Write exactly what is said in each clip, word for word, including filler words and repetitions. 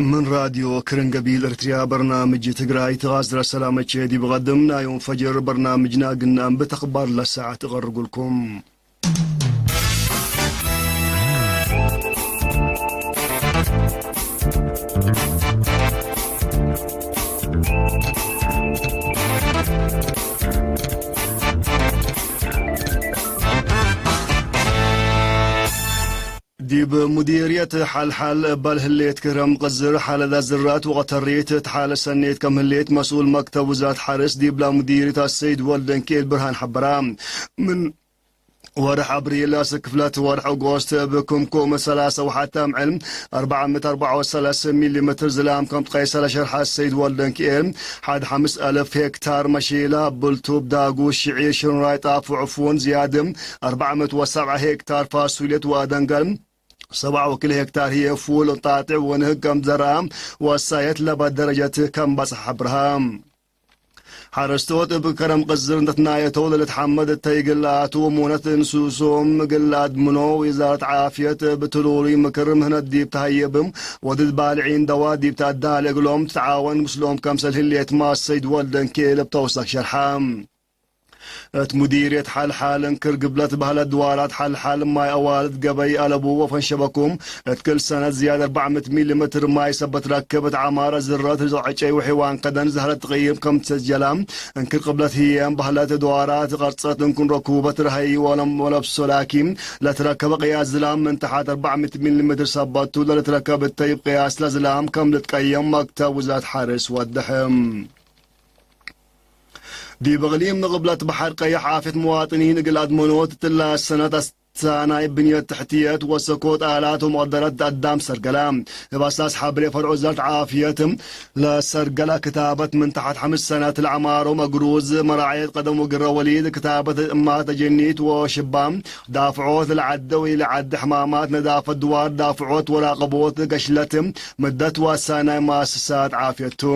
ምን ራድዮ ክርን ገቢል ኤርትርያ በርናምጅ ትግራይ ትጋዝረ ሰላመቼ ዲብ ቀድም ናዮም ፈጅር በርናምጅና ግናም ብተክባር ለሰዓት እቀርጉልኩም። ዲብ ሙዲርየት ሐልሐል እበል ህሌት ክረም ቅዝር ሐለዳ ዝራት ወቀተሪት እት ሐለ ሰኔት ከም ህሌት መስኡል መክተብ ውዝራት ሐርስ ዲብላ ሙዲርየት አሰይድ ወልደንክኤል ብርሃን ሐበራ። ምን ወርሕ አብሪል አስክ ክፍለት ወርሕ ኦጎስት እብ ክምኩም ሰላሰ ወሐት አምዕል አርበዕ ምእት አርበዕ ወሰላሰ ሚሊ ሜትር ዝላም ከም ትቀይሰ ለሸርሐ ሰይድ ወልደንክኤል፣ ሐድ ሐምስ አልፍ ሄክታር መሼላ፣ ብልቱብ፣ ዳጉ፣ ሽዒር፣ ሽንራይ፣ ጣፍ ወዕፉን፣ ዝያድ አርበዕ ምእት ወሰብዓ ሄክታር ፋሱልየት ወአደንገል፣ ሰብዓ ወክልኤ ሄክታር ህዬ ፉል፣ ጣጥዕ ወንህግ ከም ዘርአ ወሳየት ለበ ደረጀት ከም በጽሐ ሐብርሃ። ሐረስቶት እብ ከረም ቅዝር እንተ ትናየተው ለልትሐመድ እተይ እግል ለአቱ እሙነት እንሱሶም እግል ለአድምኖ፣ ውዛረት ዓፍየት እብ ትሉሉይ ምክር ምህነት ዲብ ተሀይብ ወድድ ባልዒን ደዋ ዲብ ተአዳሌ እግሎም ትትዓወን ምስሎም ከምሰል ህሌት ማሰይድ ወልደንኬ እብ ተውሳክ ሸርሐ። እት ሙዲርየት ሐልሐል እንክር ግብለት በህለት ድዋራት ሐልሐል ማይ አዋልድ ገበይ አለቡ ወፈንሸበኩም እት ክል ሰነት ዝያድ አርበዕ ምእት ሚሊ ሜትር ማይ ሰበት ረክብ እት ዐማረ ዝረት ርዝቅ ዕጨይ ወሕዋን ከደን ዘህረት ትቅይም ከም ትሰጀላ እንክር ቅብለት ህዬም በህለት ድዋራት ቀርጸት እንኩን ረኩበት ረሀይ ወለም ወለብሶ ላኪ ለትረከበ ቅያስ ዝላም ምን ተሐት አርበዕ ምእት ሚሊ ሜትር ሰበቱ ለልትረከብ እተይብ ቅያስ ለዝላም ከም ልትቀየም መክተብ ውዛት ሐርስ ወደሐ። ዲብ እቅሊም ቅብለት በሐር ቀየሕ ዓፍየት መዋጥኒን እግል አድመኖት እትላ ሰነት አስታናይ ብንየት ተሕትየት ወሰኮት አላት ወመቅደረት አዳም ሰርገላ። እብ አሳስ ሐብሬ ፈርዕ ወዛረት ዓፍየት ለሰርገላ ክታበት ምን ተሐት ሐምስ ሰነት ለዐማሮ መግሩዝ መራዕየት ቀደም ወግረ ወሊድ ክታበት እማት አጀኒት ወሽባም ዳፍዖት ለዐደ ወኢለዐደ ሕማማት ነዳፈት ድዋር ዳፍዖት ወራቀቦት ገሽለት ምደት ወአሳናይ መአሰሳት ዓፍየት ቱ።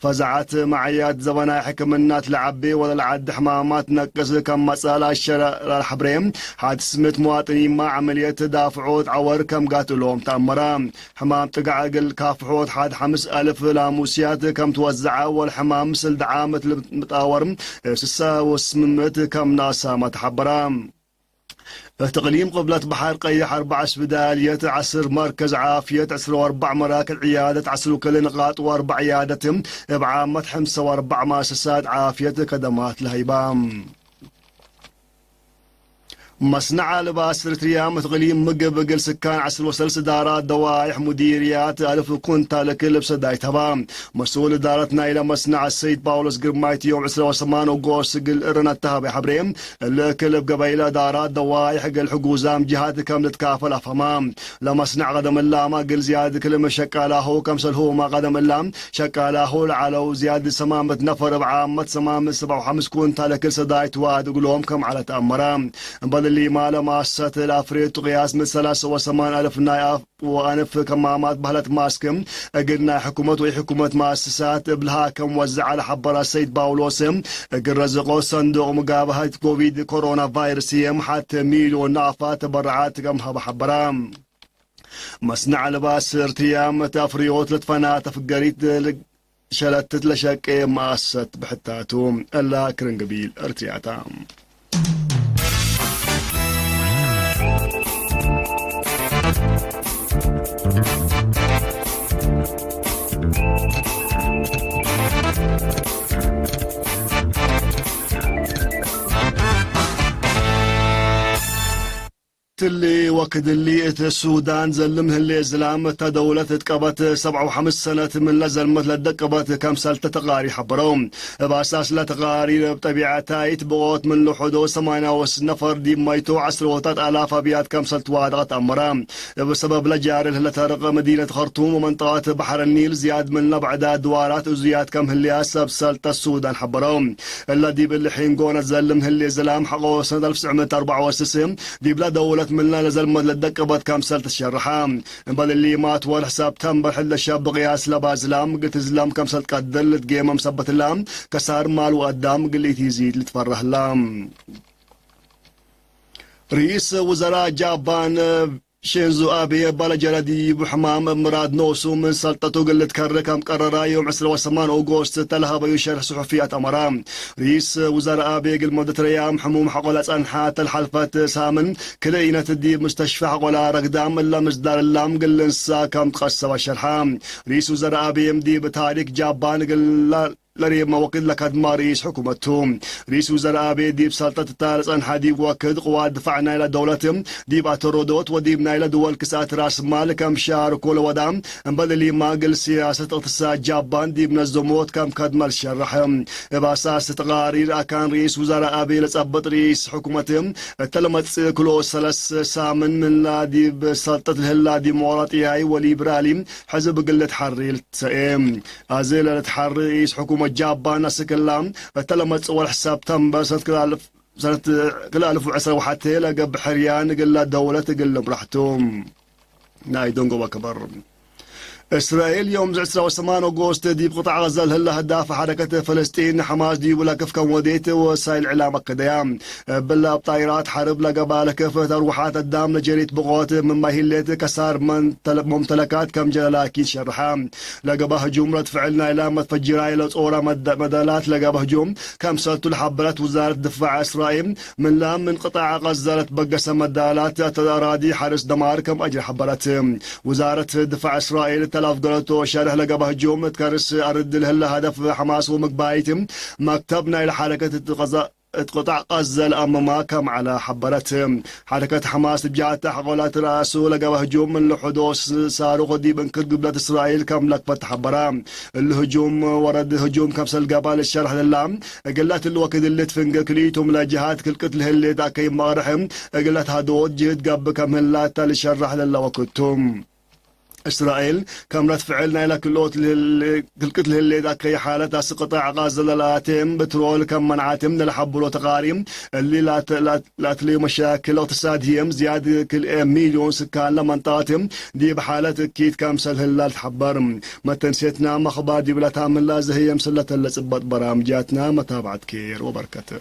ፈዛዐት መዕያት ዘበናይ ሕክምናት ለዐቤ ወለልዓድ ሕማማት ነቅስ ከም መጽአ ለአሸረ ለሐብሬ፣ ሐድስ ምእት መዋጥኒማ ዐመልየት ዳፍዖት ዐወር ከም ጋትሎም ተአመረ። ሕማም ጥግዕ እግል ካፍሖት ሐድ ሐምስ አልፍ ላሙስያት ከም ትወዘዐ ወለሕማም ምስል ደዓም እት ልምጣወር ስሰ ወስምምት ከም ናሳመ ተሐበረ። እት እቅሊም ቅብለት በሐር ቀየሕ አርበዕ እስብዳልየት፣ ዐስር መርከዝ ዓፍየት፣ ዕስራ ወአርበዕ መራክዝ ዕያደት፣ ዐስር ወክልኤ ንቃጥ ወአርበዕ ዕያደት እብ ዓመት፣ ሐምሳ ወአርበዕ መአሰሳት ዓፍየት ከደማት ለሀይባ። መስነዕ አልባስ እርትርያም እት እቅሊም ምግብ እግል ስካን ዐስር ወሰልስ ዳራት ደዋይሕ ሙዲርያት አልፍ ኩንታል እክል እብ ሰዳይት ሀባ። መስኡል እዳረት ናይለ መስነዕ ሰይድ ጳውሎስ ግርማይ እት ዮም ዕስራ ወሰማን ኦጎስት እግል እርነ ተሀቤ ሐብሬ፣ እሊ እክል እብ ገበይለ እዳራት ደዋይሕ እግል ሕጉዛም ጅሃት ከም ልትካፈል አፍሀማ። ለመስነዕ ቀደም እላመ እግል ዝያድ ክል ሸቃላሁ፣ ከምሰልሁመ ቀደም እላም ሸቃላሁ ለዐለው ዝያድ ሰማምት ነፈር እብ ዓመት ሰማምት ሰብዓ ወሐምስ ኩንታል እክል ሰዳይት ዋድ እግሎም ከም ዐለ ተአመረ። እምበል እሊማ ለማሰት ለአፍሬቱ ቅያስ ምን ሰላሰ ወሰማን አልፍ ናይ አፍ ወአንፍ ከማማት በህለት ማስክ እግል ናይ ሕኩመት ወኢሕኩመት መአሰሳት እብ ለሃከም ወዘዐ ለሐበረ ሰይድ ጳውሎስ፣ እግል ረዝቆ ሰንዱቅ ሙጋበሀት ኮቪድ ኮሮና ቫይረስ የም ሐቴ ሚልዮን ናፋ ተበረዓት ከም ሀበ ሐበረ። መስነዕ አልባስ እርትርያም እት አፍርዮት ለትፈናተ ፍገሪት ሸለትት ለሸቄ መአሰሰት ብሕታቱ። እላ ክርን ገቢል እርትርያታ። ትሊ ወክድሊ እት ሱዳን ዘልም ህሌ ዝላም እተ ደውለት እት ቀበት ሰብዓ ወሐምስ ሰነት ምን ለዘልመት ለደቀበት ከምሰልተ ተቃሪር ሐበረው። እብ አሳስ ለተቃሪር እብ ጠቢዐታይት ብቆት ምን ለሐዶ ሰማንያ ወስስ ነፈር ዲብ መይቶ ዐስረዎታት አላፍ አብያት ከምሰል ትዋደቀት አመረ። እብ ሰበብ ለጃርል ለተርቅ መዲነት ከርቱም ወመንጠቀት በሐር ኒል ዝያድ ምን ለብዕዳ ድዋራት እዙያት ከም ህልያ ሰብ ሰልጠት ሱዳን ሐበረው። እለ ዲብ እሊ ሒን ጎነ ዘልም ህሌ ዝላም ሐቆ ሰነት አልፍ ትስዕ ምእት አርበዕ ወስስ ዲብለ ደውለት ምንለ ለዘልመት ለደቀበት ከምሰል ትሸርሐ። እምበል እሊማት ወርሕ ሰብተምበር ሕድ ለሸብ ቅያስ ለባዝላም እግል ትዝለም ከምሰል ትቀድር ልትጌመም ሰበትላ፣ ከሳር ማል ወአዳም እግል ኢቲዚድ ልትፈረህላ። ርኢስ ውዘራ ጃባን ሼንዞ አቤ እባለ ጀረ ዲቡ ሕማም እብ ምራድ ኖሱ ምን ሰልጠቱ እግል ልትከሬ ከም ቀረራ ዮም ዕስራ ወሰማን ኦጎስት እተ ለሀበዩ ሸርሕ ጽሑፊያት አመራ። ርኢስ ውዘራ አቤ እግል መደት ረያም ሕሙም ሐቆላ ጸንሐ እተ ለሐልፈት ሳምን ክልኢነት ዲብ ሙስተሽፈ ሐቆላ ረግዳም እለ ምስዳር እላም እግል ልንሳ ከም ትቀሰበ ሸርሐ። ርኢስ ውዘራ አቤም ዲብ ታሪክ ጃባን እግል ለሬመ ወክድ ለከድመ ርኢስ ሕኩመት ቱ። ርኢስ ውዘራ አቤ ዲብ ሰልጠት እተ ለጸንሐ ዲብ ወክድ ቅዋት ድፋዕ ናይለ ደውለት ዲብ አተሮዶት ወዲብ ናይለ ድወል ክስአት ራስ ማል ከም ሻርኮ ለወዳ፣ እምበል እሊማ እግል ሲያሰት እቅትሳድ ጃባን ዲብ ነዘሞት ከም ከድመ ልሸረሕ። እብ አሳስ ተቃሪር አካን ርኢስ ውዘራ አቤ ለጸብጥ ርኢስ ሕኩመት እተ ለመጽእ ክልኦ ሰለስ ሳምን ምንላ ዲብ ሰልጠት ለህላ ዲሞቅራጥያይ ወሊብራሊ ሕዝብ እግል ልትሐሬ ልትሰኤ። አዜ ለልትሐሬ ርኢስ ሕኩመት ጃባን አስክ እላ እተ ለመጽእ ወርሕ ሰብተምበር ሰነት ክልተ አልፍ፣ ሰነት ክልተ አልፍ ወዕስራ ወሐቴ ለገብእ ሕርያን እግላ ደውለት እግል ልምራሕ ቱ። ናይ ደንጎበ ክበር። እስራኤል ዮም ዕስራ ወሰማን ኦጎስት ዲብ ቅጣዕ ገዘ ለህለ ህዳፍ ሐረከት ፍልስጢን ሐማስ ዲቡ ለክፍ ከም ወዴት ወሳይል ዕላም አከደያ። እብለ እብ ጣይራት ሐርብ ለገባ ለክፍ ተርወሓት አዳም ለጀሪት ብቆት ምንባይ ህሌት ከሳር መንተለ-፣ መምተለካት ከም ጀረ ላኪን ሸርሐ። ለገባ ህጁም ረድ ፍዕል ናይላ መትፈጅራይ ለጾራ መደ-፣ መደላት ለገባ ህጁም ከምሰልቱ ለሐበረት ውዛረት ድፋዕ እስራኤል፣ ምንላ ምን ቅጣዕ ቀዘ ለትበገሰ መደላት አተ አራዲ ሐርስ ደማር ከም አጅረ ሐበረት። ውዛረት ድፋዕ እስራኤል እተ ለአፍገረቶ ሸርሕ ለገባ ህጁም እት ከርስ አርድ ለህለ ሀደፍ ሐማስ ወምግባይት መክተብ ናይለ ሐረከት እት ቀዘ-፣ እት ቅጣዕ ቀዘ ለአምማ ከም ዐለ ሐበረት። ሐረከት ሐማስ እብ ጃተ ሐቆላት ረአሱ ለገበ ህጁም ምን ለሐዶስ ሳሩቅ ዲብ እንክር ግብለት እስራኤል ከም ለክፈት ሐበረ። እሊ ህጁም ወረድ ህጁም ከምሰል ገባ ልሸርሕ ለላ፣ እግላት እሊ ወክድ እሊ ትፍንገ ክልኢቶም ለጀሃት ክልቅት ለህሌት አከይ መቅርሕ እግላት ሀዶት ጅህድ ገብእ ከም ህላተ ልሸርሕ ለላ ወክድ ቱ። እስራኤል ከም ረድ ፍዕል ናይለ ክልኦት ልህል-፣ ክልቅት ለህሌት አከይ ሓለት አስክ ቅጣዕ ቃዘ ለለአቴ ብትሮል ከም መንዓቴ ለለሐብሮ ተቃሪ፣ እሊ ላት-፣ ላት-፣ ላትለዩ መሻክል እቅትሳድ ህዬ ዝያድ ክልኤ ሚልዮን ስካን ለመንጠቀት ዲብ ሓለት እኪት ከምሰል ህላ ልትሐበር። መተንሴትና መክባር ዲብ ለታምን ለአዘ ህዬ ምስል ለተለጽበጥ በራምጃትና መታብዐት ኬር ወበርከት።